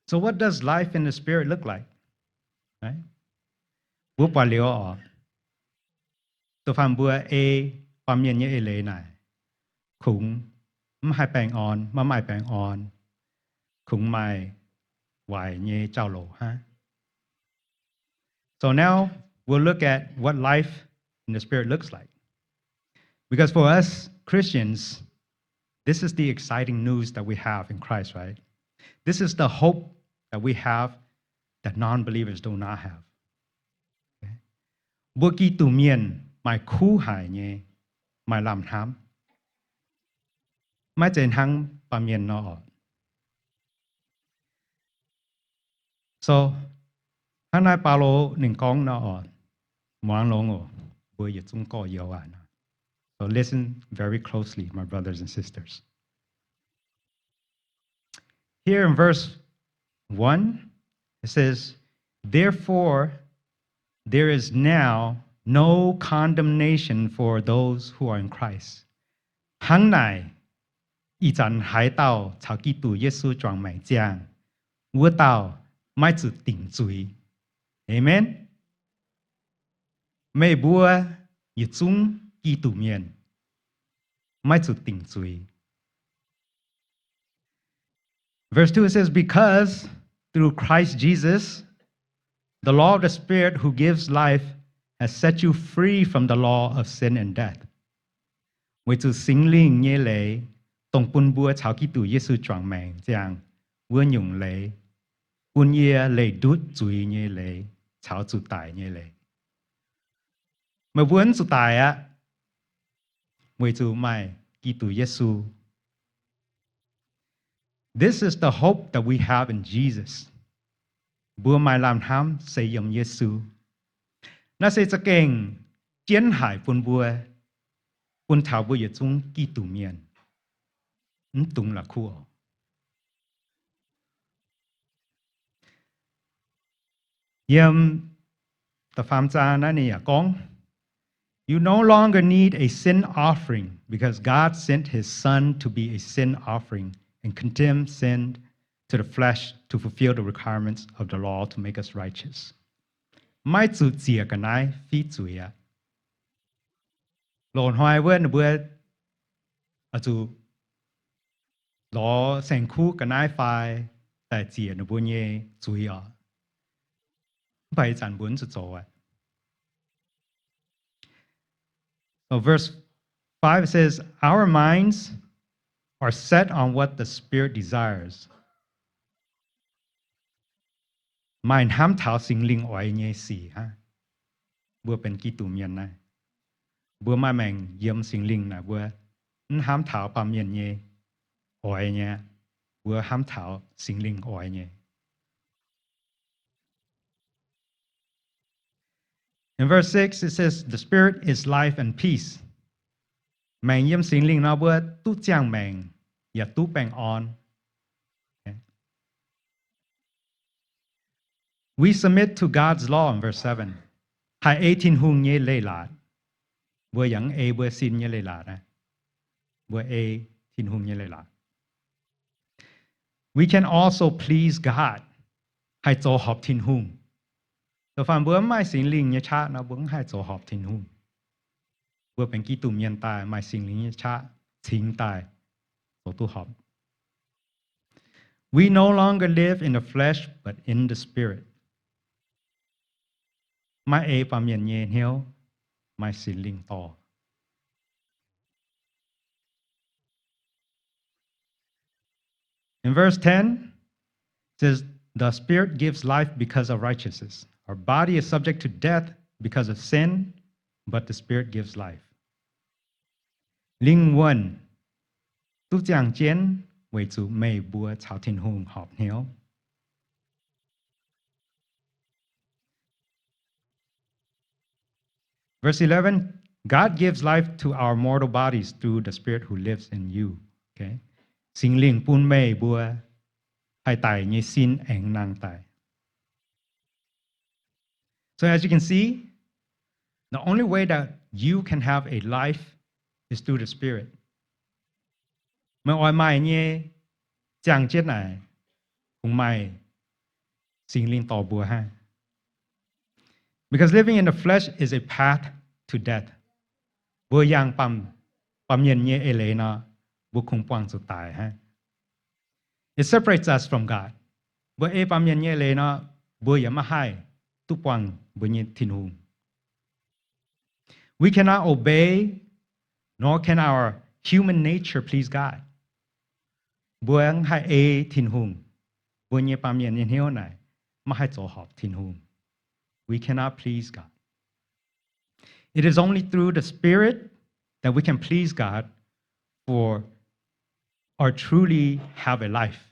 So what does life in the Spirit look like? Right? Mbuo buatc liuz oc, da'faanh mbuo ei baamh mienh nyei eix leiz naaic, kungx mv haih baengh orn, maiv maaih baengh orn, kungx maaih waaic nyei jauv-louc hnangv. So now we'll look at what life in the Spirit looks like. Because for us Christians, this is the exciting news that we have in Christ, right? This is the hope that we have that non-believers do not have. Okay? Mbuo Giduc mienh maaih kuv haic nyei maaih lamh hnamv, maiv zeiz hnangv baamh mienh nor oc. So hnangv naaiv Baulo ninh gorngv nor oc, muangx longx oc, mbuo yietc zungv gorx-youz aqv. So listen very closely, my brothers and sisters. Here in verse one, it says, therefore, there is now no condemnation for those who are in Christ. Hnangv naaic, ih zanc haaix dauh caux Giduc Yesu juangc maengc ziangh, wuov dauh maiv zuqc dingc zuiz. Amen. Meih mbuo yietc zungv Giduc mienh maiv zuqc dingc zuiz. Verse two, it says, "Because through Christ Jesus, the law of the Spirit who gives life has set you free from the law of sin and death." Weic zuqc Singx Lingh nyei leiz, dongh bun mbuo caux Giduc Yesu juangc maengc ziangh wuov nyungc leiz, bun yie leih ndutv zuiz nyei leiz caux zuqc daic nyei leiz. Meih mbuo mv zuqc daic aqv, weic zuqc maaih Giduc Yesu. This is the hope that we have in Jesus. Mbuo maaih lamh hnamv se yiem Yesu. Naaiv se za'gengh jienv haic bun mbuo, bun taux mbuo yietc zungv Giduc mienh, mv dungx la'kuqv oc. Yiem da'faam zaang naaiv ninh yaac gorngv, "You no longer need a sin offering because God sent his Son to be a sin offering and condemn sin to the flesh to fulfill the requirements of the law to make us righteous." Maiv zuqc ziec ga'naaiv fiqv zuiz aqv. Loz-hnoi wuov ninh mbuo oix zuqc lorz saeng-kuv ga'naaiv fai daaih ziec ninh mbuo nyei zuiz oc. Mv baac ih zanc mbuo mv zuqc zoux aqv. So verse five says, "Our minds are set on what the Spirit desires." Maaih hnamv taux Singx Lingh oix nyei sic hnangv. Mbuo benx Giduc mienh naaiv, mbuo maaih maengc yiem Singx Lingh naaic, mbuo mv hnamv taux baamh mienh nyei oix nyei, mbuo hnamv taux Singx Lingh oix nyei. In verse six, it says, "The Spirit is life and peace." Maengc yiem Singx Lingh nor, mbuo duqv ziangh maengc yaac duqv baengh orn. Okay. We submit to God's law in verse seven. Haih ei Tin-Hungh nyei leiz-latc. Mbuo yaac ei mbuo sin nyei leiz-latc aqv. Mbuo ei Tin-Hungh nyei leiz-latc. We can also please God. Haih zoux horpc Tin-Hungh. Da'faanh mbuo mv maaih Singx Lingh nyei qaqv nor, mbuo mv haih zoux horpc Tin-Hungh. Mbuo benx Giduc mienh daaih maaih Singx Lingh nyei qaqv cingx daaih zoux duqv horpc. We no longer live in the flesh, but in the Spirit. Maiv ei baamh mienh nyei hnyouv, maaih Singx Lingh dorh. In verse ten, it says, "The Spirit gives life because of righteousness. Our body is subject to death because of sin, but the Spirit gives life." Lingh wuonh duqv ziangh jienv weic zuqc meih mbuo caux Tin-Hungh horpc hnyouv. Verse eleven, "God gives life to our mortal bodies through the Spirit who lives in you." Okay? Singx Lingh bun meih mbuo haih daic nyei sin aengx nangh daic. So as you can see, the only way that you can have a life is through the Spirit. Meih oix maaih nyei ziangh jienv naaic, kungx maaih Singx Lingh dorh mbuo hnangv. Because living in the flesh is a path to death. Mbuo yangh baamh, baamh mienh nyei eix leiz nor, mbuo kungx buangh zuqc daic hnangv. It separates us from God. Mbuo ei baamh mienh nyei leiz nor, mbuo yaac maiv haih duqv buangh mbuo nyei Tin-Hungh. We cannot obey, nor can our human nature please God. Mbuo mv haih ei Tin-Hungh, mbuo nyei baamh mienh nyei hnyouv naaic maiv haih zoux horpc Tin-Hungh. We cannot please God. It is only through the Spirit that we can please God for or truly have a life.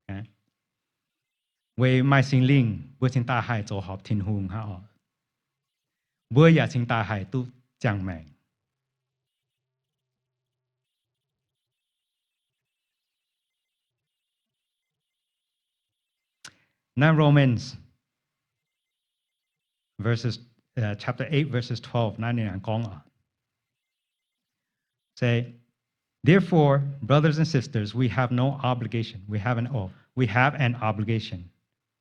Okay? Weic maaih Singx Lingh, mbuo cingx daaih haih zoux horpc Tin-Hungh hnangv oc. Mbuo yaac cingx daaih haih duqv ziangh maengc. Naaiv Romans verses, uh, chapter eight, verses twelve, naaiv ninh gorngv oc. Say, "Therefore, brothers and sisters, we have no obligation." We have an, oh, we have an obligation,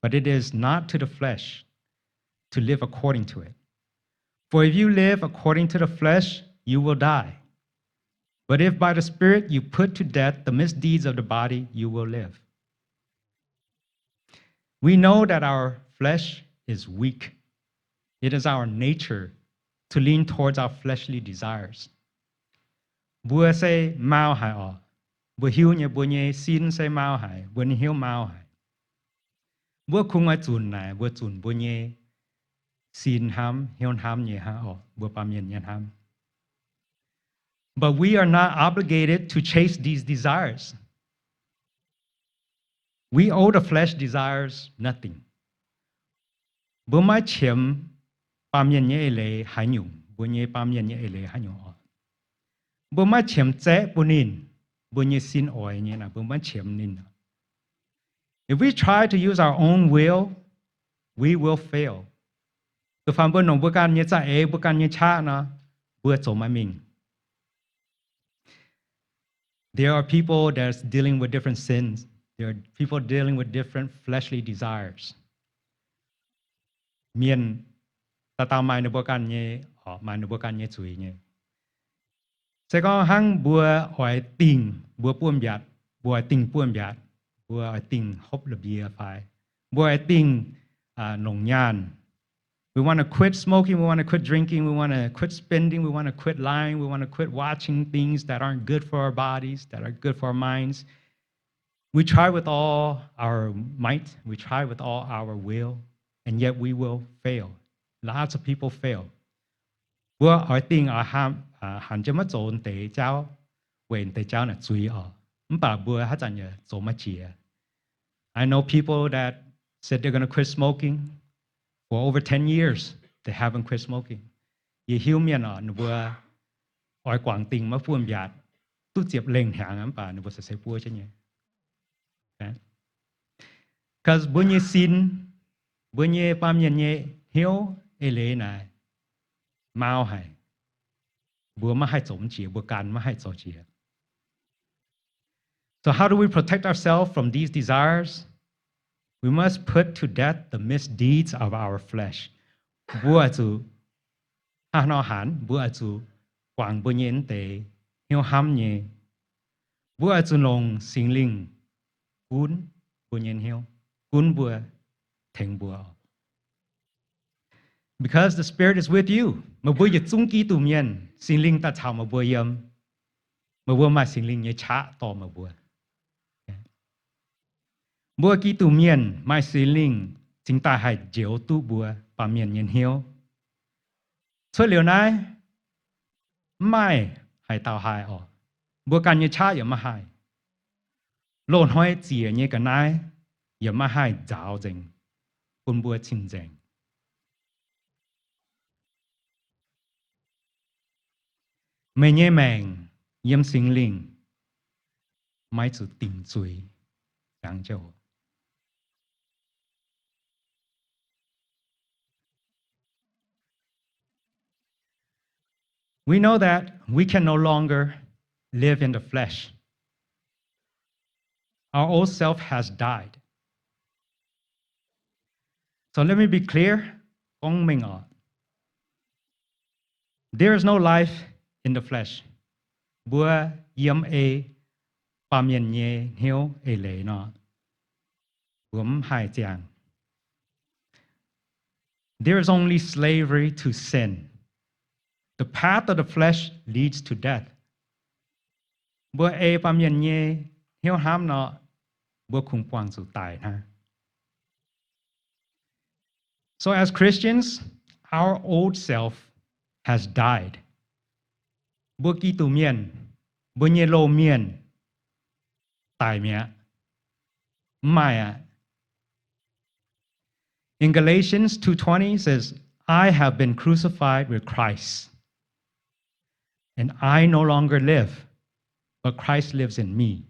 but it is not to the flesh to live according to it. For if you live according to the flesh, you will die. But if by the Spirit you put to death the misdeeds of the body, you will live. We know that our flesh is weak. It is our nature to lean towards our fleshly desires. Mbuo se mau haic oc. Mbuo hiuv nyei mbuo nyei sin se mau haic, mbuo nyei hnyouv mau haic. Mbuo kungx oix zunc naaic, mbuo zunc mbuo nyei sin hnamv, hnyouv hnamv nyei hnangv oc, mbuo baamh mienh nyei hnamv. But we are not obligated to chase these desires. We owe the flesh desires nothing. Mbuo maiv qiemx baamh mienh nyei eix leiz haaix nyungc, mbuo nyei baamh mienh nyei eix leiz haaix nyungc oc. Mbuo maiv qiemx zaeqv bun ninh, mbuo nyei sin oix nyei naaic, mbuo maiv qiemx ninh. If we try to use our own will, we will fail. Da'faanh mbuo nongc mbuo ganh nyei za'eix, mbuo ganh nyei qaqv nor, mbuo zoux maiv mingh. There are people that's dealing with different sins. There are people dealing with different fleshly desires. Mienh dauh dauh maaih ninh mbuo ganh nyei, maaih ninh mbuo ganh nyei zuiz nyei. Se gorngv hnangv mbuo oix dingh mbuo buonv mbiatc, mbuo oix dingh buonv mbiatc, mbuo oix dingh hopv la'mbie fai mbuo oix dingh nongc nyaanh, we want to quit smoking, we want to quit drinking, we want to quit spending, we want to quit lying, we want to quit watching things that aren't good for our bodies, that are good for our minds. We try with all our might, we try with all our will, and yet we will fail. Lots of people fail. Mbuo oix dingh oix hanc jienv maiv zoux deix jauv, weic deix jauv naaic zuiz oc, mv baac mbuo haaix zanc yaac zoux maiv jiex. I know people that said they're going to quit smoking for over ten years, they haven't quit smoking. Yie hiuv mienh oc, ninh mbuo oix guangc dingh maiv buonv mbiatc duqv ziepc lengh hnyangx mv baac ninh mbuo se buov jienv nyei. 'Cause mbuo nyei sin, mbuo nyei baamh mienh nyei hnyouv eix leiz naaic mau haic. Mbuo maiv haih zoux jiex, mbuo ganh maiv haih zoux jiex. So how do we protect ourselves from these desires? We must put to death the misdeeds of our flesh. Mbuo oix zuqc hnangv haaix nor hanc, mbuo oix zuqc guangc mbuo nyei deix hnyouv hnamv nyei. Mbuo oix zuqc longc Singx Lingh gunv mbuo nyei hnyouv, gunv mbuo, tengx mbuo. Because the Spirit is with you. Meih mbuo yietc zungv Giduc Mienh, Singx Lingh daaih caux meih mbuo yiem. Meih mbuo maaih Singx Lingh nyei qaqv dorh meih mbuo. Mbuo Giduc Mienh maaih Singx Lingh cingx daaih haih njoux duqv mbuo baamh mienh nyei hnyouv. Cuotv liuz naaiv, mv maaih haaix dauh haih oc. Mbuo ganh nyei qaqv yaac maiv haih. Loz-hnoi ziec nyei ga'naaiv yaac maiv haih nzaaux nzengc bun mbuo cing-nzengc. Meih nyei maengc yiem Singx Lingh, maiv zuqc dingc zuiz. Ziangx jouh. We know that we can no longer live in the flesh. Our old self has died. So let me be clear, gorngv mengh oc. There is no life in the flesh. Mbuo yiem ei baamh mienh nyei hnyouv eix leiz nor, mbuo mv haih ziangh. There is only slavery to sin. The path of the flesh leads to death. Mbuo ei baamh mienh nyei hnyouv hnamv nor, mbuo kungx buangh zuqc daic hnangv. So as Christians, our old self has died. Mbuo Giduc Mienh, mbuo nyei loz-mienh daic mi'aqv. Mv maaih aqv. In Galatians two twenty says, I have been crucified with Christ, and I no longer live, but Christ lives in me.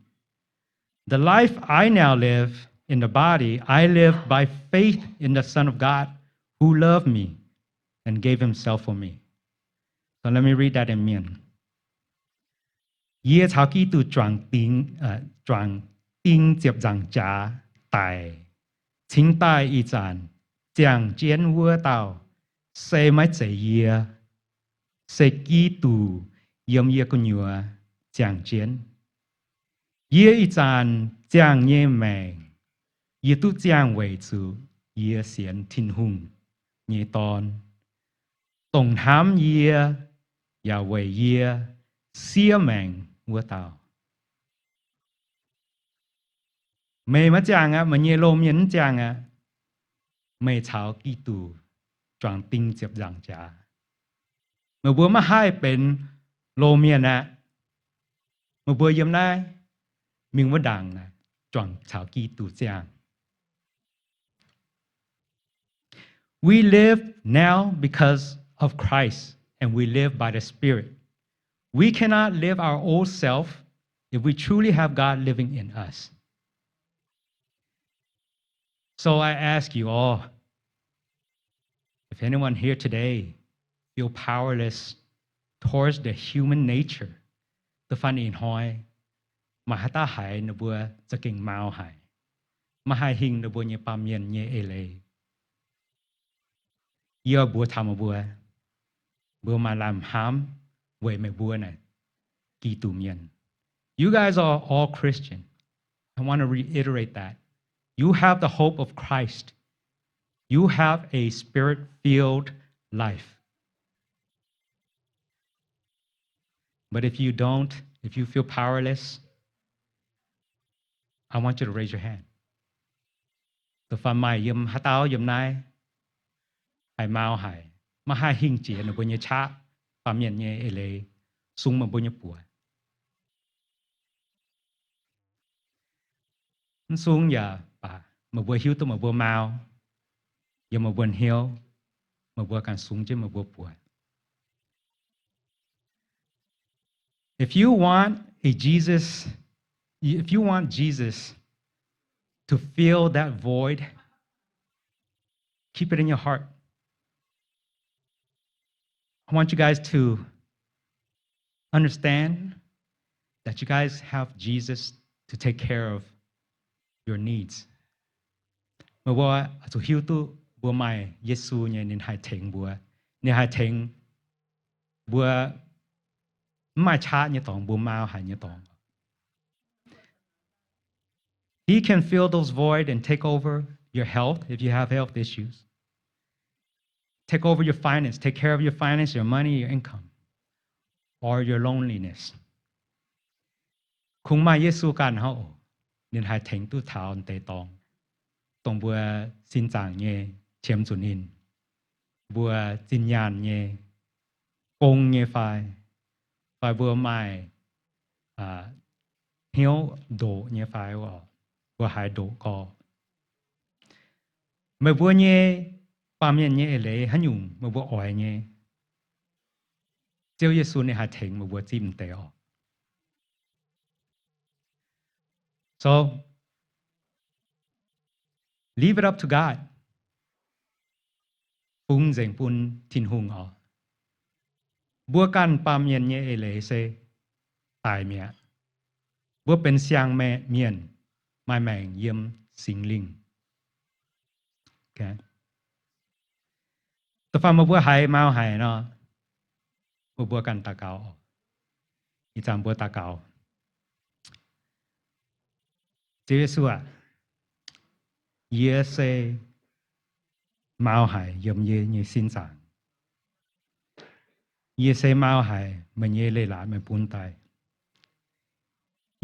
The life I now live in the body, I live by faith in the Son of God who loved me and gave himself for me. So let me read that in Mien. Yie caux Giduc juangc ding, juangc ding ziepc nzaangc jaax daic, cingx daaih ih zanc ziangh jienv wuov dauh se maiv zeiz yie, se Giduc yiem yie gu'nyuoz ziangh jienv. Yie ih zanc ziangh nyei maengc, yie duqv ziangh weic zuqc yie sienx Tin-Hungh nyei Dorn, dongh hnamv yie yaac weic yie siev maengc wuov dauh. Meih maiv ziangh aqv, meih nyei loz-mienh mv ziangh aqv, meih caux Giduc juangc ding ziepc nzaangc jaax. Meih mbuo maiv haih benx loz-mienh aqv. Meih mbuo yiem naaiv mingh wuov ndaangc naaic juangc caux Giduc ziangh. We live now because of Christ, and we live by the Spirit. We cannot live our old self if we truly have God living in us. So I ask you all, if anyone here today feel powerless towards the human nature, da'faanh ih hnoi maaih haaix dauh haiz ninh mbuo za'gengh mau haic, maiv haih hingh ninh mbuo nyei baamh mienh nyei eix leiz, yie mbuox taux meih mbuo, mbuo maaih lamh hnamv weic meih mbuo naaic Giduc mienh. You guys are all Christian. I want to reiterate that. You have the hope of Christ. You have a spirit-filled life. But if you don't, if you feel powerless, I want you to raise your hand. Da'faanh maaih yiem haaix dauh yiem naaiv haih mau haic, maiv haih hingh jiex ninh mbuo nyei qaqv, baamh mienh nyei eix leiz, sung meih mbuo nyei buoz. Mv sung yaac baac meih mbuo hiuv duqv meih mbuo mau, yiem meih mbuo hnyouv, meih mbuo ganh sung jienv meih mbuo buoz. If you want a Jesus, if you want Jesus to fill that void, keep it in your heart. I want you guys to understand that you guys have Jesus to take care of your needs. Meih mbuo zuqc hiuv duqv mbuo maaih Yesu nyei, ninh haih tengx mbuo. Ninh haih tengx mbuo mv maaih qaqv nyei dorngx, mbuo mau haic nyei dorngx. He can fill those void and take over your health if you have health issues. Take over your finance, take care of your finance, your money, your income, or your loneliness. Kungx maaih Yesu ganh hnangv oc. Ninh haih tengx duqv taux deix dorngx, dongh mbuo sin zaangc nyei qiemx zuqc ninh, mbuo zinh nyaanh nyei, gong nyei fai, fai mbuo maaih hnyouv ndoqc nyei fai, mbuo haiz ndoqc gorx. Meih mbuo nyei baamh mienh nyei eix leiz haaix nyungc meih mbuo oix nyei, Ziouv Yesu ninh haih tengx meih mbuo zipv deix oc. So, leave it up to God. Bun nzengc bun Tin-Hungh oc. Mbuo ganh baamh mienh nyei eix leiz se daic mi'aqv. Mbuo benx siang-mienh, maaih maengc yiem Singx Lingh. Da'faanh meih mbuo haiz mau haic nor, meih mbuo ganh daux gaux oc. Ih zanc mbuo daux gaux. Ziouv Yesu aac, yie se mau haic yiem yie nyei sin zaangc. Yie se mau haic meih nyei leiz-latc meih bun daaih.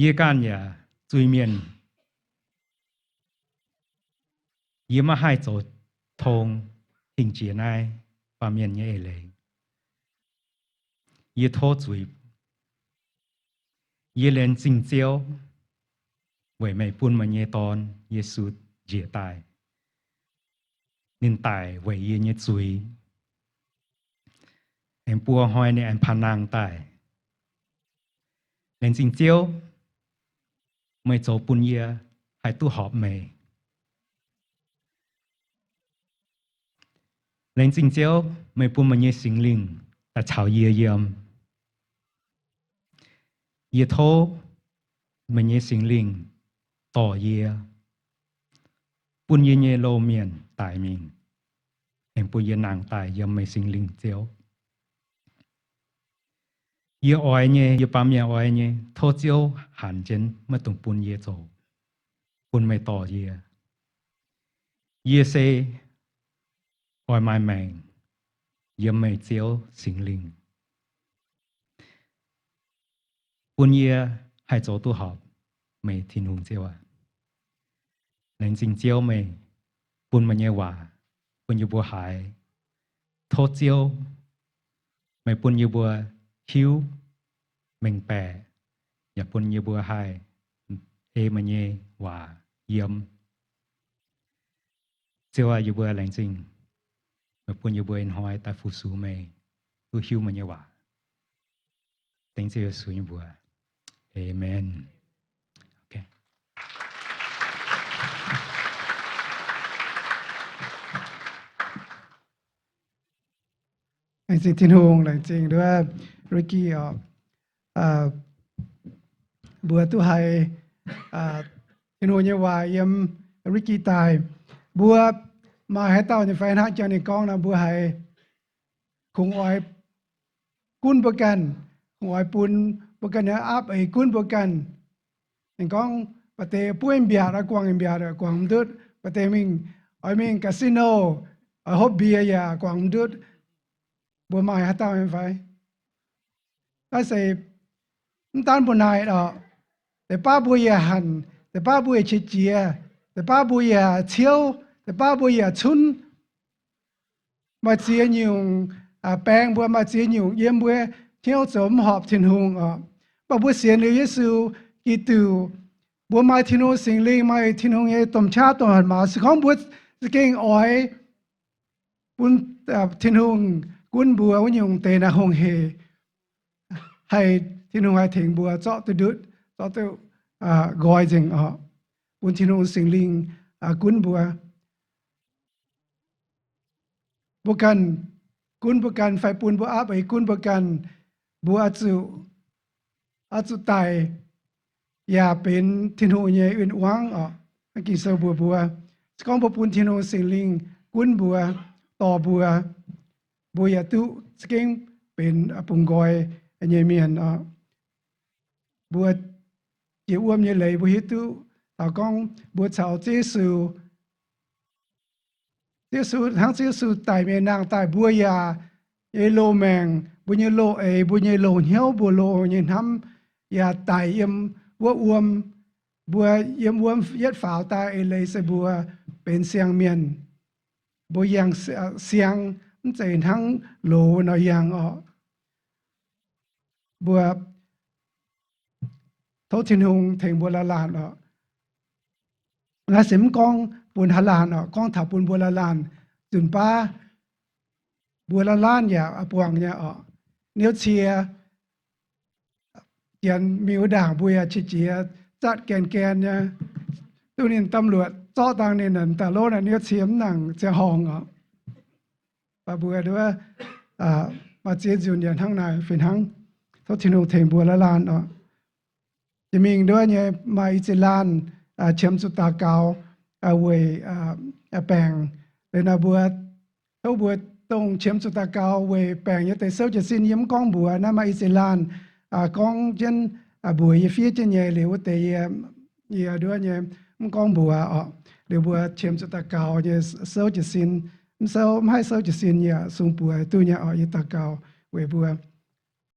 Yie ganh yaac zuiz-mienh. Yie maiv haih zoux tong hingh jiex naaiv baamh mienh nyei eix leiz. Yie tov zuiz. Yie laengz zingh Ziouv weic meih bun meih nyei Dorn, Yesu, njiec daaih. Ninh daic weic yie nyei zuiz, aengx buo hnoi ninh aengx paan nangh daaih. Laengz zingh Ziouv, meih zoux bun yie haih duqv horpc meih. Laengz zingh Ziouv, meih bun meih nyei Singx Lingh daaih caux yie yiem. Yie tov meih nyei Singx Lingh dorh yie, bun yie nyei loz-mienh daic mingh. aengx bun yie nangh daaih yiem meih Singx Lingh Ziouv. Yie oix nyei, yie baamh mienh oix nyei, tov Ziouv hanc jienv maiv dungx bun yie zoux, bun meih dorh yie. Yie se oix maaih maengc yiem meih Ziouv Singx Lingh, bun yie haih zoux duqv horpc meih Tin-Hungh Ziouv aac. Laengz zingh Ziouv meih bun meih nyei waac bun yie mbuo haiz. Tov Ziouv meih bun yie mbuo hiuv, mengh baeqc, yaac bun yie mbuo haih ei meih nyei waac yiem. Ziouv aac, yie mbuo laengz zingh meih bun yie mbuo ih hnoi daaih fu-sux meih, duqv hiuv meih nyei waac. Dengv Ziouv Yesu nyei mbuox, aamen. Laengz zingh Tin-Hungh, laengz zingh nduov Ricky oc. Mbuo duqv haiz Tin-Hungh nyei waac yiem Ricky daaih. Mbuo maaih haaix dauh nyei fai hnangv jangx ninh gorngv nor, mbuo haiz kungx oix gunv mbuo ganh, kungx oix bun mbuo ganh nyei aapv eix gunv mbuo ganh. Ninh gorngv ba'deix buov mbiaatc, oix guangc mbiaatc, guangc mv ndutv. Ba'deix mingh, oix mingh casino, oix hopv mbie yaac guangc mv ndutv. Mbuo maaih haaix dauh nyei fai? Naaiv se mv daanv mbuo naaic oc. Deix baav mbuo yaac hanc, deix baav mbuo yaac qiex jiez, deix baav mbuo yaac ciouv, deix baav mbuo yaac cunv. Maaih ziex nyungc baeng mbuo, maaih ziex nyungc yiem mbuo hnyouv zoux mv horpc Tin-Hungh oc. Mv baac mbuo sienx liuz Yesu Giduc, mbuo maaih Tin-Hungh Singx Lingh, maaih Tin-Hungh nyei domh qaqv domh hatc maaz. Se gorngv mbuo za'gengh oix bun Tin-Hungh gunv mbuo wuov nyungc deix naaiv hungh hec, haih Tin-Hungh haih tengx mbuo zorqv duqv ndutv, zorqv duqv nqoi nzengc oc. Bun Tin-Hungh Singx Lingh gunv mbuo. Mbuo ganh gunv mbuo ganh fai bun mbuo aapv eix gunv mbuo ganh, mbuo oix zuqc, oix zuqc daic yaac benx Tin-Hungh nyei win-wangv oc. Ging-Sou mbuox mbuo, se gorngv mbuo bun Tin-Hungh Singx Lingh gunv mbuo, dorh mbuo, mbuo yaac duqv za'gengh benx bungx nqoi nyei mienh oc. Mbuo jiex wuom nyei leiz mbuo hiuv duqv taux gorngv mbuo caux Ziouv Yesu, Ziouv Yesu, hnangv Ziouv Yesu daic mingh nangh daaih, mbuo yaac nyei loz-maengc, mbuo nyei loz-eix, mbuo nyei loz hnyouv, mbuo loz nyei hnamv yaac daic yiem wuov wuom. Mbuo yiem wuom yietv faaux daaih eix leiz se mbuo benx siang-mienh. Mbuo yangh siang, mv zeiz hnangv loz nor yangh oc. Mbuo tov Tin-Hungh tengx mbuo laanh laanh oc. Naaiv se mv gorngv bun haaix laanh oc, gorngv taux bun mbuo laanh laanh. Nzunc baav mbuo laanh laanh yaac buangh nyei oc. Niouv cie janx mingh wuov ndaangc mbuo yaac qiex jiez zatv gaen gaen nyei. Duqv ninh ตำรวจ zorqv dangh ninh daaih lov naaiv niouv cie mv nangc ziangh horngh oc. Mv baac mbuo nduov maaih ziex nzunc yaac hnangv naaic fih hnangv. Tov Tin-Hungh tengx mbuo laanh laanh oc. Jiex mingh nduov nyei maaih i ziex laanh qiemx zuqc daux gaux weic baengc. Liuz naaic mbuo, tov mbuo dongh qiemx zuqc daux gaux weic baengc nyei deix souv jiez sin. Yie mv gorngv mbuox naaiv maaih i ziex laanh gorngv jienv mbuox yie fiev jienv nyei. Liuz wuov deix yie, yie nduov nyei mv gorngv mbuox oc. Liuz mbuo qiemx zuqc daux gaux nyei souv jiez sin. Mv souv, mv haih souv jiez sin yaac sung buoz duqv nyei oc. Yie daux gaux weic mbuo.